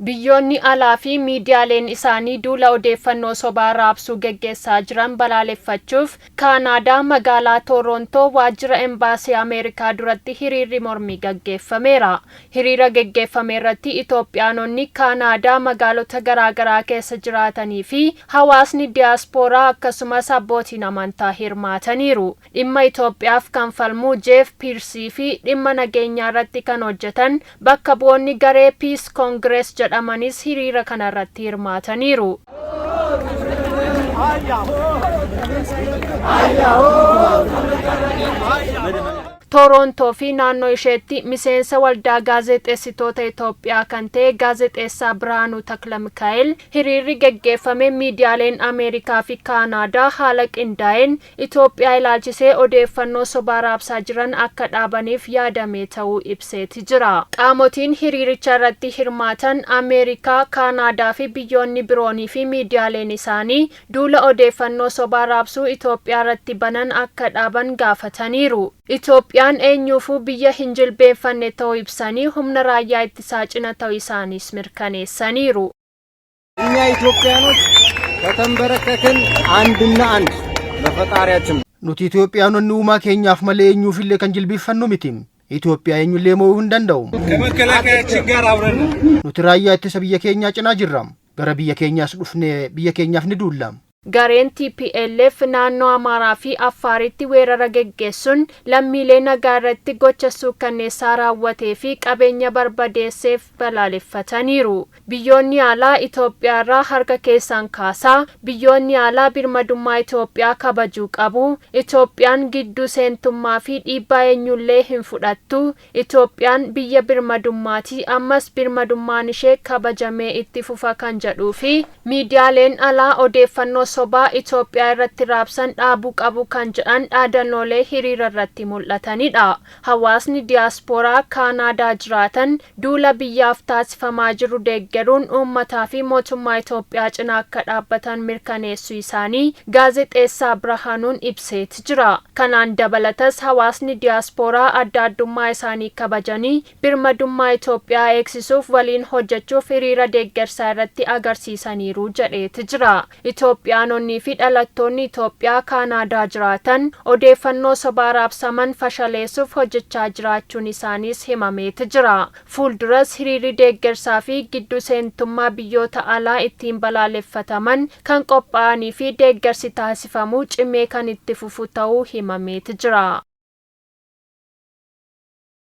Biyyoonni alaa fi miidiyaaleen isaanii duula odeeffannoo sobaa raabsuu geggeessaa jiran balaaleffachuuf Kaanaadaa magaalaa Tooroontoo waajjira Embaasii Ameerikaa duratti hiriirri mormii gaggeeffameera. Hiriira geggeeffame irratti Itoophiyaanonni Kaanaadaa magaalota garaagaraa keessa jiraatanii fi hawaasni diyaaspooraa akkasumas abbootiin amantaa hirmaataniiru. Dhimma Itoophiyaaf kan falmu Jeef Piirsii fi dhimma nageenyaa irratti kan hojjetan bakka bu'oonni garee Peace Congress jedhamanis hiriira kanarratti hirmaataniiru. Tooroontoo fi naannoo isheetti miseensa waldaa gaazexeessitoota Itoophiyaa kan ta'e gaazexeessaa Birhaanuu Taklamikaa'el hiriirri geggeeffame miidiyaaleen Ameerikaa fi Kaanaadaa haala qindaa'een Itoophiyaa ilaalchisee odeeffannoo sobaa raabsaa jiran akka dhaabaniif yaadamee ta'uu ibseeti jira. Qaamotiin hiriiricha irratti hirmaatan Ameerikaa, Kaanaadaa fi biyyoonni biroonii fi miidiyaaleen isaanii duula odeeffannoo sobaa raabsuu Itoophiyaa irratti banan akka dhaaban gaafataniiru. Itoophiyaan eenyuufuu biyya hin jilbeenfanne ta'uu ibsanii humna raayyaa ittisaa cina ta'uu isaaniis mirkaneessaniiru. እኛ ኢትዮጵያኖች ከተንበረከክን አንድና አንድ ለፈጣሪያችን Nuti Itoophiyaanonni uumaa keenyaaf malee eenyuufillee kan jilbiiffannu miti. Itoophiyaa eenyullee mo'uu hin danda'u. ከመከላከያችን ጋር አብረን ነን። Nuti raayyaa ittisa biyya keenyaa cinaa jirra. Gara biyya keenyaas dhufnee biyya keenyaaf ni duulla. Gareen tplf naannoo Amaaraa fi Affaaritti weerara geggeessuun lammiilee nagaa irratti gocha suukkanneessaa raawwatee fi qabeenya barbadeesseef balaaleffataniiru. Biyyoonni alaa Itoophiyaa irraa harka keessan kaasaa, biyyoonni alaa birmadummaa Itoophiyaa kabajuu qabu, Itoophiyaan giddu seentummaa fi dhiibbaa eenyullee hin fudhattu, Itoophiyaan biyya birmadummaati, ammas birmadummaan ishee kabajamee itti fufa kan jedhuu fi miidiyaaleen alaa odeeffannoo sobaa Itoophiyaa irratti raabsan dhaabuu qabu kan jedhan dhaadannoolee hiriira irratti mul'atanidha. Hawaasni diyaaspooraa Kaanaadaa jiraatan duula biyyaaf taasifamaa jiru deeggaruun uummataa fi mootummaa Itoophiyaa cinaa akka dhaabbatan mirkaneessuu isaanii gaazexeessaa Birhaanuun ibseeti jira. Kanaan dabalatas hawaasni diyaaspooraa adda addummaa isaanii kabajanii birmadummaa Itoophiyaa eegsisuuf waliin hojjechuuf hiriira deeggarsaa irratti agarsiisaniiru jedheeti jira. Itoophiyaanonnii fi dhalattoonni Itoophiyaa Kaanaadaa jiraatan odeeffannoo sobaa raabsaman fashaleessuuf hojjechaa jiraachuun isaaniis himameeti jira. Fuulduras hiriirri deeggarsaa fi giddu seentummaa biyyoota alaa ittiin balaaleffataman kan qophaa'anii fi deeggarsi taasifamu cimee kan itti fufu ta'uu himameeti jira.